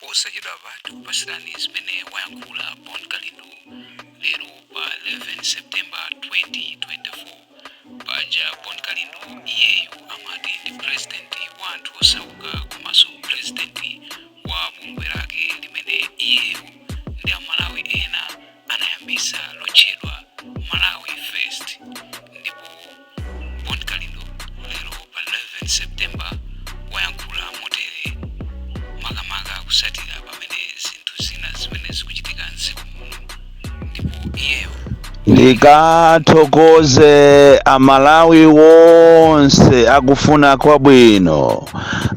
Posachedwapa tikupasirani zimene wayankhula Bon Kalindo lero pa 11 September 2024. Paja Bon Kalindo iyeyo amati ndi president wa anthu osauka komanso president wa bungwe lake limene iyeyo ndi Amalawi ena anayambisa lotchedwa Malawi First. Ndipo Bon Kalindo lero pa 11 September wayankhula motere, makamaka kusatira pamene zinthu zina zimene zikuchitika mdziko muno, ndipo iyeyo Ndikathokoze Amalawi wonse akufuna kwabwino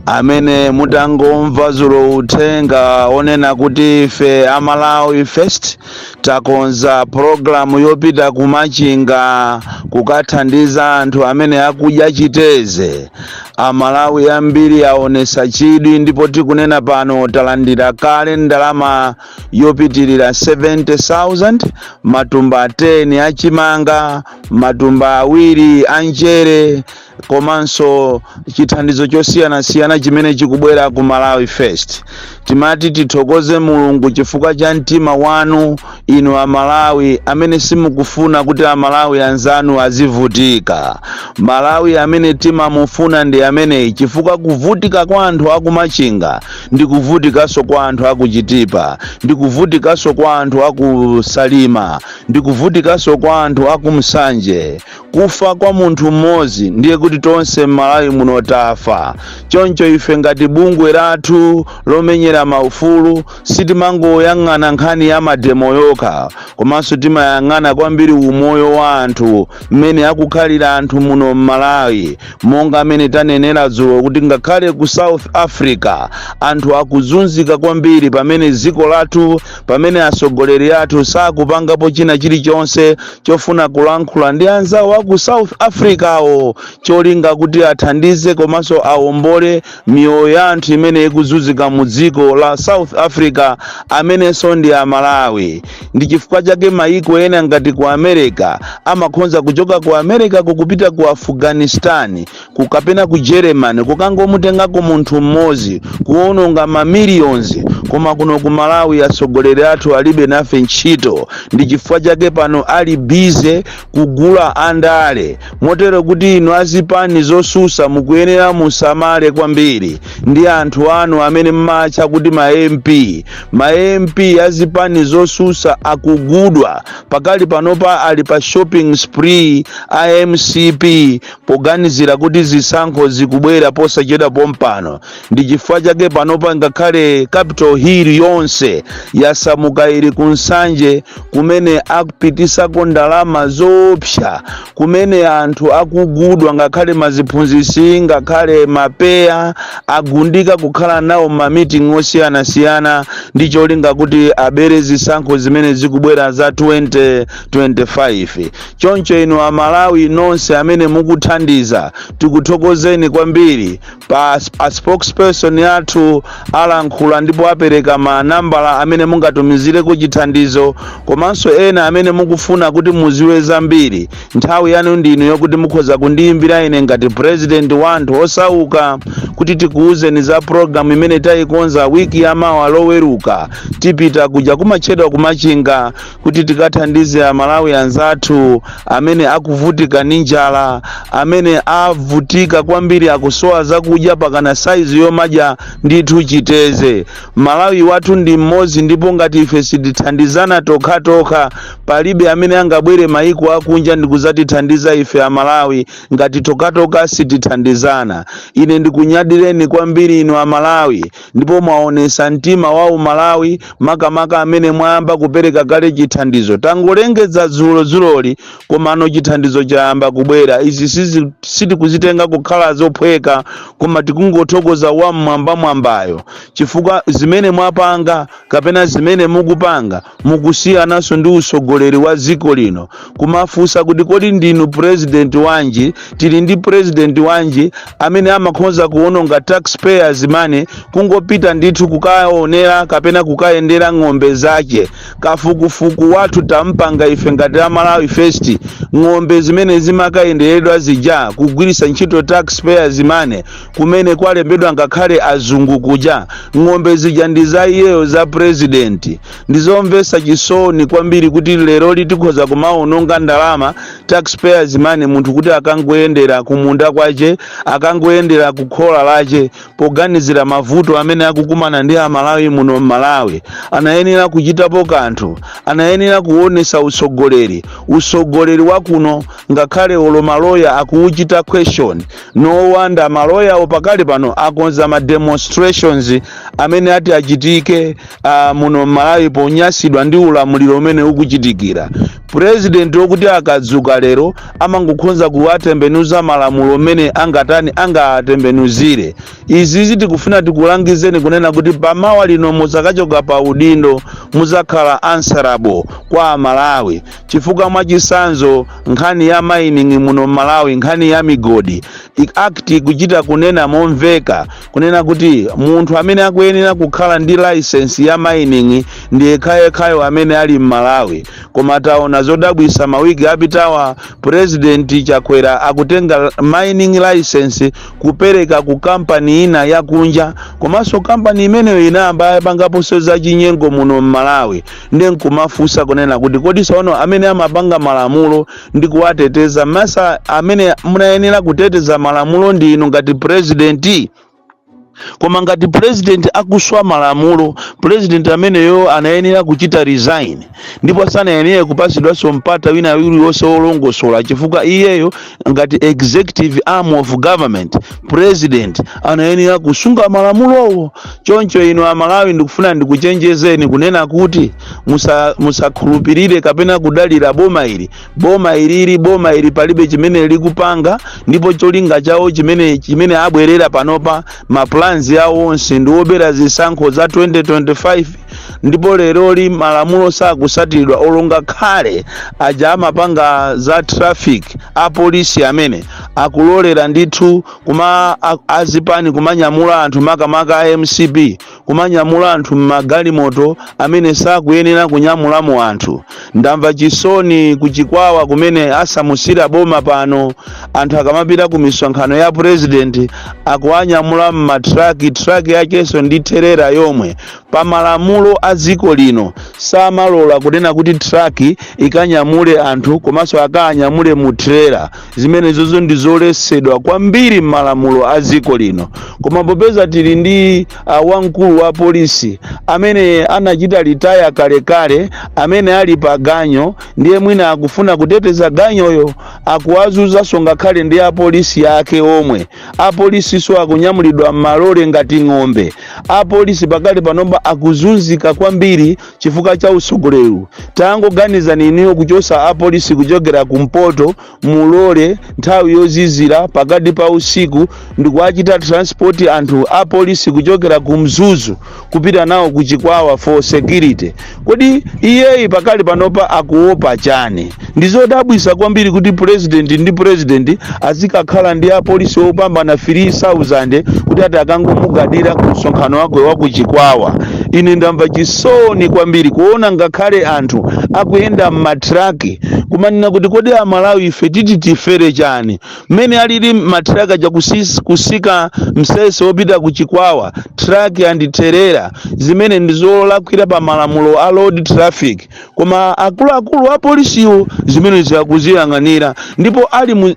amene mutangomva zulo uthenga onena kuti ife Amalawi First takonza pologalamu yopita kumachinga kukathandiza anthu amene akudya chiteze. Amalawi ambiri aonesa chidwi, ndipo tikunena pano talandira kale ndalama yopitirira 70,000, matumba 10 achimanga, matumba 2 a mchere, komanso chithandizo chosiyanasiyana chimene chikubwera ku Malawi First. Timati tithokoze Mulungu chifukwa cha mtima wanu inu Amalawi amene simukufuna kuti Amalawi anzanu azivutika. Malawi amene timamufuna ndi ameneyi, chifukwa kuvutika kwa anthu akumachinga ndi kuvutikanso kwa anthu akuchitipa, ndi kuvutikanso kwa anthu akusalima, ndi kuvutikanso kwa anthu akumsanje. Kufa kwa munthu mmodzi ndiye kuti tonse m'Malawi muno tafa. Choncho ife ngati bungwe lathu lomenyera maufulu sitimangoyang'ana nkhani ya mademo yokha, komanso timayang'ana kwambiri umoyo wa anthu, mmene akukhalira anthu muno m'Malawi. Monga amene tanenera dzulo kuti ngakhale ku South Africa anthu akuzunzika kwambiri, pamene dziko lathu, pamene atsogoleri athu sakupangapo china chilichonse chofuna kulankhula ndi anzawo aku South Africawo, cholinga kuti athandize komanso awombole miyoyo ya anthu imene ikuzunzika mu dziko la South Africa, amenenso ndi Amalawi. Ndi chifukwa chake mayiko ena ngati ku America amakhonza kuchoka ku America kukupita ku Afghanistan kukapena ku Germany kukangomutengako munthu mmodzi, kuwononga mamillions. Koma kuno ku Malawi atsogoleri athu alibe nafe ntchito. Ndi chifukwa chake pano ali busy kugula andale, motero kuti inu azipani zosusa mukuyenera musamale kwambiri ndi anthu anu amene mmatcha kuti ma MP. Ma MP azipani zosusa akugudwa pakali panopa, ali pa shopping spree a MCP poganizira kuti zisankho zikubwera posachedwa pompano. Ndi chifukwa chake panopa ngakhale Capitol Hill yonse yasamuka, ili ku Nsanje, kumene akupitisako ndalama zoopsa, kumene anthu akugudwa, ngakhale maziphunzitsi, ngakhale mapeya agundika kukhala nawo mamiting osiyanasiyana, ndi cholinga kuti abere zisankho zimene zikubwera za 2025. Choncho inu Amalawi nonse amene mukuthandiza, tikuthokozeni kwambiri. Pa a spokesperson yathu alankhula ndipo apereka manambala amene mungatumizireko chithandizo, komanso ena amene mukufuna kuti muziwe zambiri, nthawi yanu ndinu yokuti mukhoza kundiyimbira ine ngati president wa anthu osauka kuti tikuwuzeni za program imene tayikonza. Wiki yamawa Loweruka tipita kuja kumatchedwa kumachinga kuti tikathandize Amalawi anzathu amene akuvutika ndi njala, amene avutika kwambiri, akusowa zakudya pakana saizi yomadya ndithu chiteze. Malawi wathu ndi mmodzi, ndipo ngati ife sitithandizana tokhatokha, palibe amene angabwere maiko akunja ndi kuzatithandiza ife Amalawi ngati tokhatokha sitithandizana. Ine ndikunyadireni kwambiri inu Amalawi, ndipo mwaonesa mtima wa Umalawi, makamaka amene mwayamba kupereka kale chithandizo. Tangolengeza dzulo dzuloli, komano chithandizo chayamba kubwera. Izi sitikuzitenga kukhala zophweka, koma tikungothokoza wam'mwambamwambayo, chifukwa zimene mwapanga kapena zimene mukupanga mukusiyananso ndi usogoleri wa dziko lino. Kumafunsa kuti kodi ndinu president wanji, tili ndi president wanji amene amakhonza kuwononga taxpayers money kungopita ndithu kukaonera kapena kukayendera ng'ombe zake? Kafukufuku wathu tampanga ife ngati Amalawi First. Ng'ombe zimene zimakayenderedwa zija kugwiritsa ntchito taxpayers money, kumene kwalembedwa ngakhale azungu kuja, ng'ombe zija ndi ndi za iyeyo za president. Ndizomvetsa chisoni kwambiri kuti lero tikhoza kumaononga ndalama, taxpayers money, munthu kuti akangoyendera kumunda kwace, akangoyendera kukhola lace, poganizira mavuto amene akukumana ndi Amalawi muno mMalawi. Anayenera kuchitapo kanthu, anayenera kuonesa usogoleri, usogoleri wakuno. Ngakhale olo maloya akuuchita question. No wonder maloyawo pakali pano akonza ma demonstrations amene ati achitike muno mMalawi, ponyasidwa ndi ulamuliro umene ukuchitikira. President wokuti akadzuka lero amangokhonza kuwatembenuza malamulo amene angatani, angatembenuzire. Izizi tikufuna tikulangizeni kunena kuti pamawa lino muzakachoka pa udindo, muzakhala answerable kwa Amalawi. Chifukwa mwachisanzo, nkhani ya mining muno mMalawi, nkhani ya migodi, act ikuchita kunena momveka kunena kuti munthu amene akuyenera kukhala ndi license ya mining ndi yekhayekhayo amene ali mMalawi. Koma taona zodabwisa mawiki apitawa, President Chakwera akutenga mining license kupereka ku kampani ina yakunja, komanso kampani imeneyo inayamba yapangaponso zachinyengo muno mMalawi. Ndi nkumafunsa kunena kuti kodi tsono amene amapanga malamulo ndi kuwateteza, masa amene munayenera kuteteza malamulo ndi inu ngati president? Koma ngati president akuswa malamulo, president ameneyo anayenera kuchita resign, ndipo sanayenere kupasidwanso mpata wina uliwonse wolongosola, chifukwa iyeyo ngati executive arm of government, president anayenera kusunga malamulowo. Choncho inu Amalawi, ndikufuna ndikuchenjezeni kunena kuti musakhulupirire kapena kudalira boma ili. Boma ilili, boma ili palibe chimene likupanga, ndipo cholinga chawo chimene abwerera panopa, ma plans yawo onse ndi obera zisankho za 2025. Ndipo leroli malamulo sakusatidwa. Olonga khale aja amapanga za traffic, apolisi amene akulolera ndithu kuma azipani kumanyamula anthu, makamaka a MCP, kumanyamula anthu mmagalimoto amene sakuyenera kunyamulamo anthu. Ndamva chisoni kuChikwawa kumene asamusira boma pano, anthu akamapita ku misonkhano ya president akuwanyamula mmatraki, traki yakenso ndi terera yomwe pamalamulo a dziko lino samalola kunena kuti traki ikanyamule anthu komanso akanyamule mu trailer. Zimenezozo ndi zoletsedwa kwambiri m'malamulo a dziko lino. Koma popeza tili ndi wamkulu wa polisi amene anachita retire kalekale, amene ali pa ganyo, ndiye mwina akufuna kuteteza ganyoyo, akuwazunzanso ngakhale ndi apolisi ake omwe. Apolisiso akunyamulidwa m'malole ngati ng'ombe. Apolisi pakali panopa akuzunzika kwambiri chifukwa cha usogoleri. Tangoganizani inuyo, kuchosa apolisi kuchokera kumpoto mulole nthawi yozizira pakati pa usiku ndikuachita transport anthu apolisi kuchokera ku Mzuzu kupita nawo ku Chikwawa for security. Kodi iyeyi pakali panopa akuopa chani? Ndizodabwisa kwambiri kuti president ndi president azikakhala ndi apolisi opambana 3000 kuti ati akangomugadira ku msonkhano wake wa ku Chikwawa. Ine ndamva chisoni kwambiri kuona ngakhale anthu akuyenda m'matraki, kumanena kuti kodi Amalawi ife titi tifere chani? Mmene alili matraki aja kusika msese wopita ku Chikwawa, truck and trailer, zimene ndizolakwira pa malamulo a road traffic, koma akuluakulu a polisiwo zimene zikuziyang'anira. Ndipo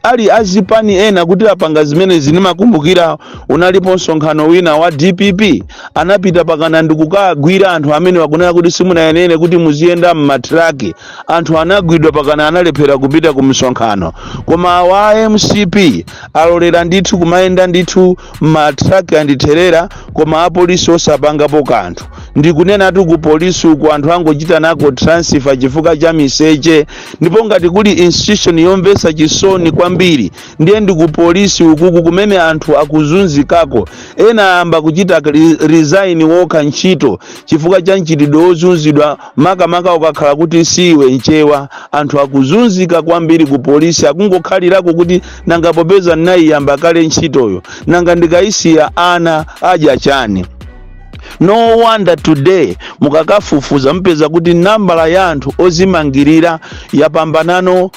ali azipani ena kuti apanga zimene zinimakumbukira unalipo msonkhano wina wa DPP, anapita pakana ndikukagwira anthu amene wakunena kuti simunayenere kuti muziyenda m'matraki. Anthu anagwidwa pakana, analephera kupita ku msonkhano. Koma wa MCP alolera ndithu kumayenda ndithu m'matraki and trailer, koma apolisi osapangapo kanthu. Ndikunenatu ku polisi uku anthu angochita nako transfer chifukwa cha miseche. Ndipo ngati kuli institution yomvetsa chisoni kwambiri, ndiye ndi ku polisi ukuku kumene anthu akuzunzikako. Ena ayamba kuchita resign wokha ntchito chifukwa cha mchitidwe wozunzidwa, makamaka ukakhala kuti siwe Mchewa. Anthu akuzunzika kwambiri ku polisi, akungokhalirako kuti nanga popeza ndinayiyamba kale ntchitoyo, nanga ndikayisiya ana adya chani? No wonder today mukakafufuza mpeza kuti nambala ya anthu ozimangirira yapambanano.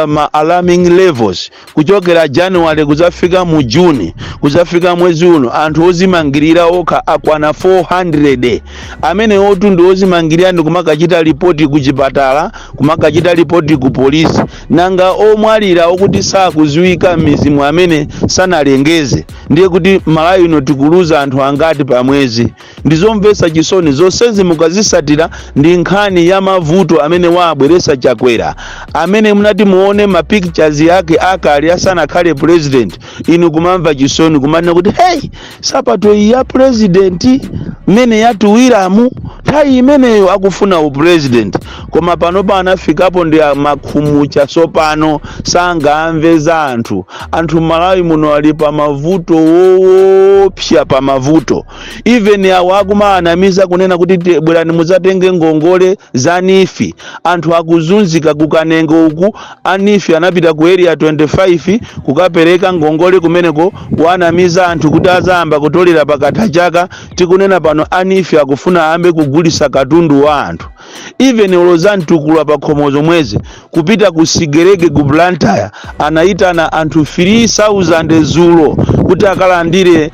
ma alarming levels. Kuchokera January kuzafika mu June, kuzafika mwezi uno, anthu ozimangirira okha akwana 400. Amene otu ndi ozimangirira ndi kumakachita ripoti ku chipatala, kumakachita ripoti ku polisi. Nanga omwalira okuti sakuziwika m'mizimu, amene sanalengeze, ndiye kuti Malawi ino tikuluza anthu angati pa mwezi? Ndizomvetsa chisoni zonsezi mukazisatira. Ndi nkhani ya mavuto amene wabweresa Chakwera, amene munati muone ma pictures yake akale asanakhale president, inu kumamva chisoni, kumanena kuti, "Hey, sapato iyi ya president mmene yatuwiramu?" Nthawi imeneyo akufuna upresident, koma panopa anafikapo ndi makhumucha. Sopano sangamve za anthu. Anthu Malawi muno ali pa mavuto woopsa, pa mavuto. Even awo akumaanamiza kunena kuti, "Bwerani mudzatenge ngongole za NEEF," anthu akuzunzika kukanengo uku. A NEEF anapita ku Area 25 kukapereka ngongole kumeneko, kuanamiza anthu kuti azayamba kutolera pakatha chaka. Tikunena pano a NEEF akufuna ayambe kugulisa katundu wa anthu. Even olo mtukula pa khomo zomwezi, kupita ku Sigerege ku Blantyre, anayitana anthu 3000 zulo kuti akalandire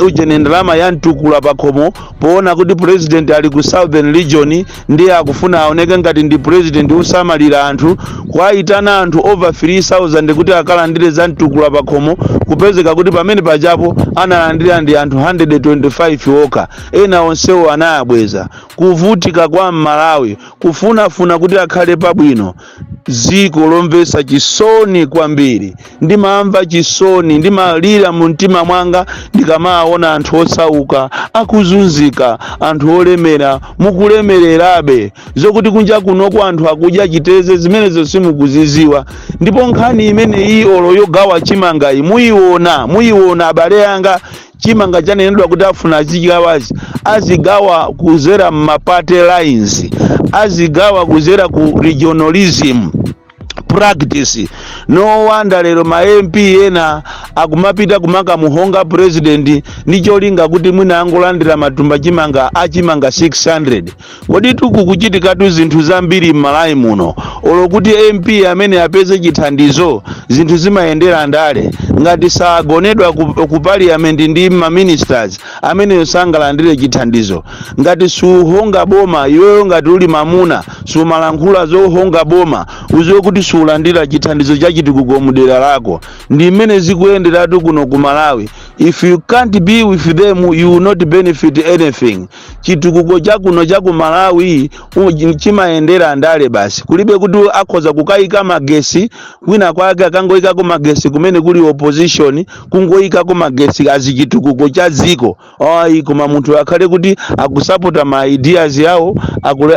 ujene ndalama ya mtukula pa khomo, poona kuti president ali ku Southern Region, ndiye akufuna aoneke ngati ndi president usamalira anthu. Kuayitana anthu over 3000 kuti akalandire za mtukula pa khomo, kupezeka kuti pamene pajapo analandira ndi anthu 125 okha, ena onsewo anayabweza. Kuvutika kwa Mmalawi kufunafuna kuti akhale pabwino, dziko lomvetsa chisoni kwambiri. Ndimamva chisoni, ndimalira mu mtima mwanga ndikamaona anthu osauka akuzunzika, anthu olemera mukulemererabe. Zokuti kunja kunoko anthu akudya chiteze, zimenezo simukuziziwa. Ndipo nkhani imene iyi olo yogawa chimangayi, muyiona, muyiona abale anga. Chimanga chanenedwa kuti afuna azigawazi, azigawa kuzera mma party lines, azigawa kuzera ku regionalism practice. No wonder lero ma MP ena akumapita kumakamuhonga president ndi cholinga kuti mwina angolandira matumba chimanga achimanga 600. Kodi tukukuchitikatu zinthu zambiri m'Malawi muno. Olo kuti MP amene apeze chithandizo, zinthu zimayendera ndale. Ngati sagonedwa ku parliament ndi ma ministers, ameneyo sangalandire chithandizo. Ngati suhonga boma iweyo, ngati uli mamuna sumalankhula zohonga boma, uziwe kuti sulandira chithandizo chachitukuko mudera lako. Ndi mmene zikuyenderatu kuno ku Malawi. If you can't be with them, you will not benefit anything. Chitukuko chakuno chaku Malawi chimayendera ndale basi. Kulibe kuti akhoza kukayika magesi kwina kwake, akangoyikako magesi kumene kuli opposition, kungoyikako magesi azichitukuko cha dziko, ayi. Koma munthu akhale kuti akusapota ma ideas yawo,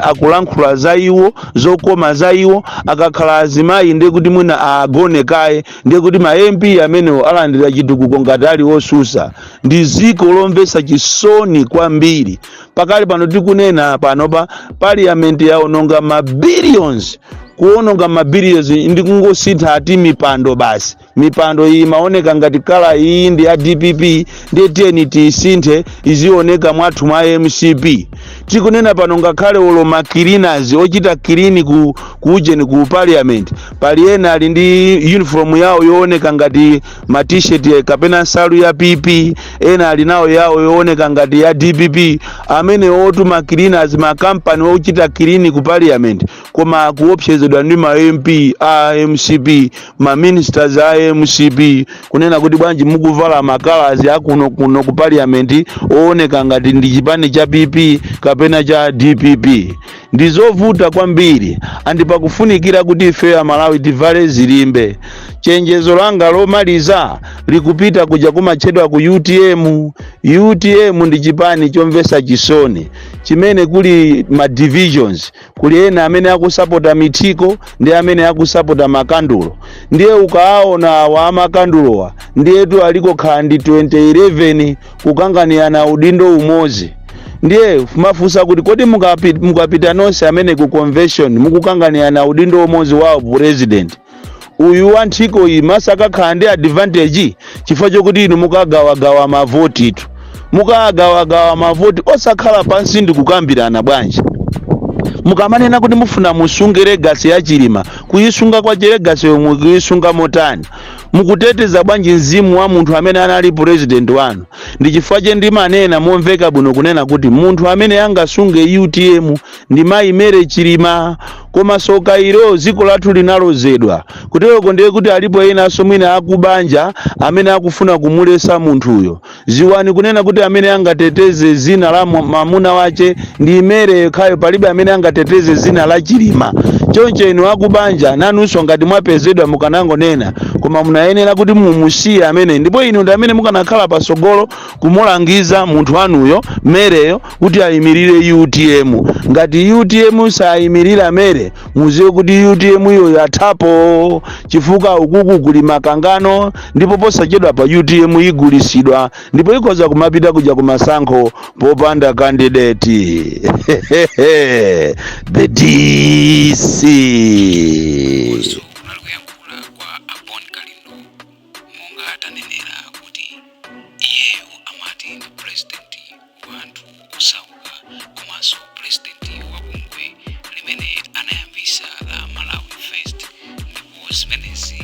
akulankhula za iwo, zokoma za iwo. Akakhala azimayi, ndiye kuti mwina agone kaye, ndiye kuti ma MP amenewo alandira chitukuko ngati ali osusa. Ndi dziko lomvetsa chisoni kwambiri. Pakali pano tikunena panopa, parliament yaononga ma billions, kuononga ma billions ndi kungosintha ati mipando basi. Mipando iyi imaoneka ngati colour iyi ndi ya DPP, ndiye tiyeni tiyisinthe izioneka mwathu mwa MCP. Tikunena pano ngakhale olo ma cleaners ochita clean ku ujeni ku parliament, pali ena ali ndi uniform yawo yooneka ngati ma T-shirt kapena nsalu ya PP, ena ali nawo yawo yooneka ngati ya DPP. Amene otu ma cleaners, makampani ochita clean ku parliament, koma akuopsezedwa ndi ma MP a MCP, ma ministers a MCP, kunena kuti, "Bwanji mukuvala ma colours akuno kuno ku parliament ooneka ngati ndi chipani cha PP kapena cha DPP?" Ndi zovuta kwambiri, and pakufunikira kuti ife Amalawi tivale zilimbe. Chenjezo langa lomaliza likupita kuja kumatchedwa ku UTM. UTM ndi chipani chomvetsa chisoni chimene kuli ma divisions. Kuli ena amene akusapota mithiko ndi amene akusapota makandulo. Ndiye ukaona awa amakandulowa, ndiyetu aliko khandi 2011 kukanganirana udindo umodzi. Ndiye mafunsa kuti, kodi mukapita nonse amene ku convention mukukanganirana udindo umodzi wa president, uyu wa nthiko iyi masakakhala ndi advantage chifukwa chokuti inu mukagawagawa mavotitu, mukagawagawa mavoti osakhala pansi ndi kukambirana bwanji? Mukamanena kuti mufuna musunge legacy ya Chilima, kuyisunga kwa legacy yomwe kuyisunga motani? Mukuteteza bwanji mzimu wa munthu amene anali president wanu? Ndi chifukwa che ndimanena momveka bwino kunena kuti munthu amene angasunge UTM ndi mayi Mary Chilima. Koma soka ilo, dziko lathu linalozedwa kuteroko. Ndiye kuti alipo enanso mwina akubanja amene akufuna kumulesa munthuyo. Ziwani kunena kuti amene angateteze zina la mamuna wache ndi Mary yekhayo. Palibe amene angateteze zina la Chilima. Choncho inu akubanja, nanunso ngati mwapezedwa, mukanangonena, koma munayenera kuti mumusiye amene. Ndipo inu ndi amene mukanakhala pasogolo kumulangiza munthu wanuyo Maryyo kuti ayimirire UTM. Ngati UTM sayimirira Mary, muziwe kuti UTM iyo yathapo, chifukwa ukuku kuli makangano, ndipo posachedwa pa UTM igulisidwa, ndipo ikhoza kumapita kuja kumasankho popanda candidate. The DC. Konso kunali kuyankhula kwa a Bon Kalindo, monga atanenera kuti iyeyo amati ndi president wa anthu osauka, komanso president wa bungwe limene anayambisa la Malawi First, ndipo zimenezi